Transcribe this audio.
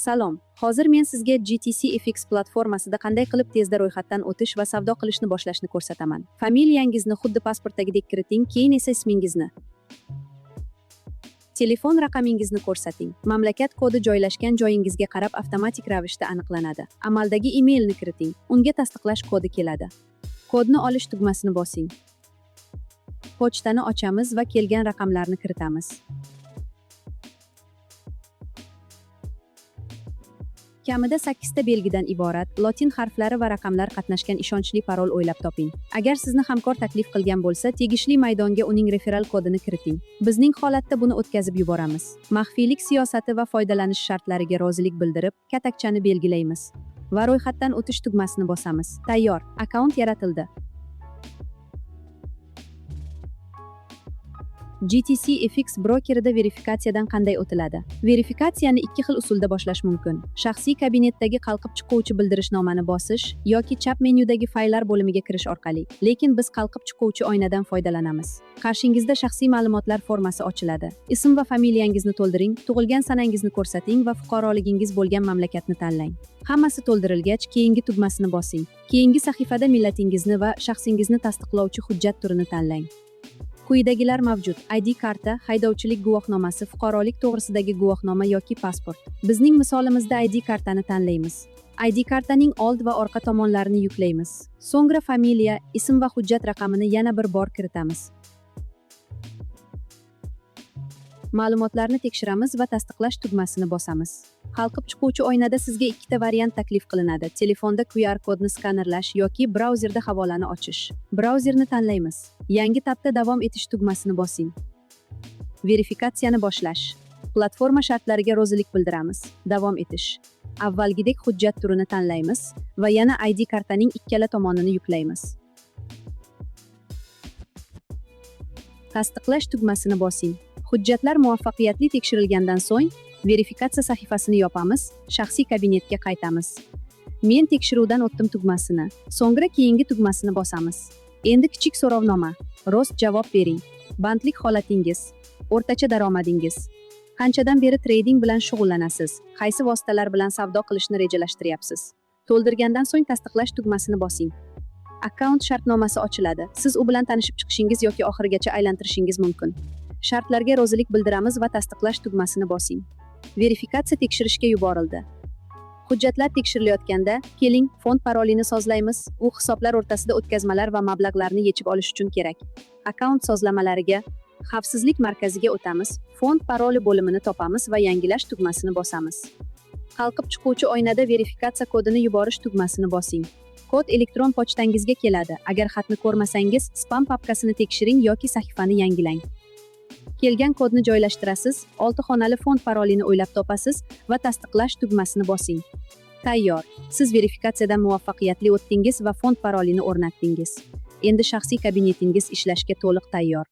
Salom. Hozir men sizga GTC FX platformasida qanday qilib tezda ro'yxatdan o'tish va savdo qilishni boshlashni ko'rsataman. Familiyangizni xuddi pasportdagidek kiriting, keyin esa ismingizni. Telefon raqamingizni ko'rsating. Mamlakat kodi joylashgan joyingizga qarab avtomatik ravishda aniqlanadi. Amaldagi e-mailni kiriting. Unga tasdiqlash kodi keladi. Kodni olish tugmasini bosing. Pochtani ochamiz va kelgan raqamlarni kiritamiz. Kamida 8 ta belgidan iborat lotin harflari va raqamlar qatnashgan ishonchli parol o'ylab toping. Agar sizni hamkor taklif qilgan bo'lsa, tegishli maydonga uning referal kodini kiriting. Bizning holatda buni o'tkazib yuboramiz. Maxfiylik siyosati va foydalanish shartlariga rozilik bildirib, katakchani belgilaymiz va ro'yxatdan o'tish tugmasini bosamiz. Tayyor, akkaunt yaratildi. GTC FX brokerida verifikatsiyadan qanday o'tiladi? Verifikatsiyani ikki xil usulda boshlash mumkin. Shaxsiy kabinetdagi qalqib chiquvchi bildirishnomani bosish yoki chap menyudagi fayllar bo'limiga kirish orqali. Lekin biz qalqib chiquvchi oynadan foydalanamiz. Qarshingizda shaxsiy ma'lumotlar formasi ochiladi. Ism va familiyangizni to'ldiring, tug'ilgan sanangizni ko'rsating va fuqaroligingiz bo'lgan mamlakatni tanlang. Hammasi to'ldirilgach, keyingi tugmasini bosing. Keyingi sahifada millatingizni va shaxsingizni tasdiqlovchi hujjat turini tanlang. Quyidagilar mavjud: ID karta, haydovchilik guvohnomasi, fuqarolik to'g'risidagi guvohnoma yoki pasport. Bizning misolimizda ID kartani tanlaymiz. ID kartaning old va orqa tomonlarini yuklaymiz. So'ngra familiya, ism va hujjat raqamini yana bir bor kiritamiz. Ma'lumotlarni tekshiramiz va tasdiqlash tugmasini bosamiz. Qalqib chiquvchi oynada sizga ikkita variant taklif qilinadi: telefonda QR kodni skanerlash yoki brauzerda havolani ochish. Brauzerni tanlaymiz. Yangi tabda davom etish tugmasini bosing. Verifikatsiyani boshlash. Platforma shartlariga rozilik bildiramiz. Davom etish. Avvalgidek hujjat turini tanlaymiz va yana ID kartaning ikkala tomonini yuklaymiz. Tasdiqlash tugmasini bosing. Hujjatlar muvaffaqiyatli tekshirilgandan so'ng verifikatsiya sahifasini yopamiz, shaxsiy kabinetga qaytamiz. Men tekshiruvdan o'tdim tugmasini, so'ngra keyingi tugmasini bosamiz. Endi kichik so'rovnoma. Rost javob bering. Bandlik holatingiz, o'rtacha daromadingiz. Qanchadan beri trading bilan shug'ullanasiz? Qaysi vositalar bilan savdo qilishni rejalashtiryapsiz? To'ldirgandan so'ng tasdiqlash tugmasini bosing. Akkaunt shartnomasi ochiladi. Siz u bilan tanishib chiqishingiz yoki oxirigacha aylantirishingiz mumkin. Shartlarga rozilik bildiramiz va tasdiqlash tugmasini bosing. Verifikatsiya tekshirishga yuborildi. Hujjatlar tekshirilayotganda, keling, fond parolini sozlaymiz. U hisoblar o'rtasida o'tkazmalar va mablag'larni yechib olish uchun kerak. Akkaunt sozlamalariga, xavfsizlik markaziga o'tamiz, fond paroli bo'limini topamiz va yangilash tugmasini bosamiz. Qalqib chiquvchi oynada verifikatsiya kodini yuborish tugmasini bosing. Kod elektron pochtangizga keladi. Agar xatni ko'rmasangiz, spam papkasini tekshiring yoki sahifani yangilang. Kelgan kodni joylashtirasiz, 6 xonali fond parolini o'ylab topasiz va tasdiqlash tugmasini bosing. Tayyor. Siz verifikatsiyadan muvaffaqiyatli o'tdingiz va fond parolini o'rnatdingiz. Endi shaxsiy kabinetingiz ishlashga to'liq tayyor.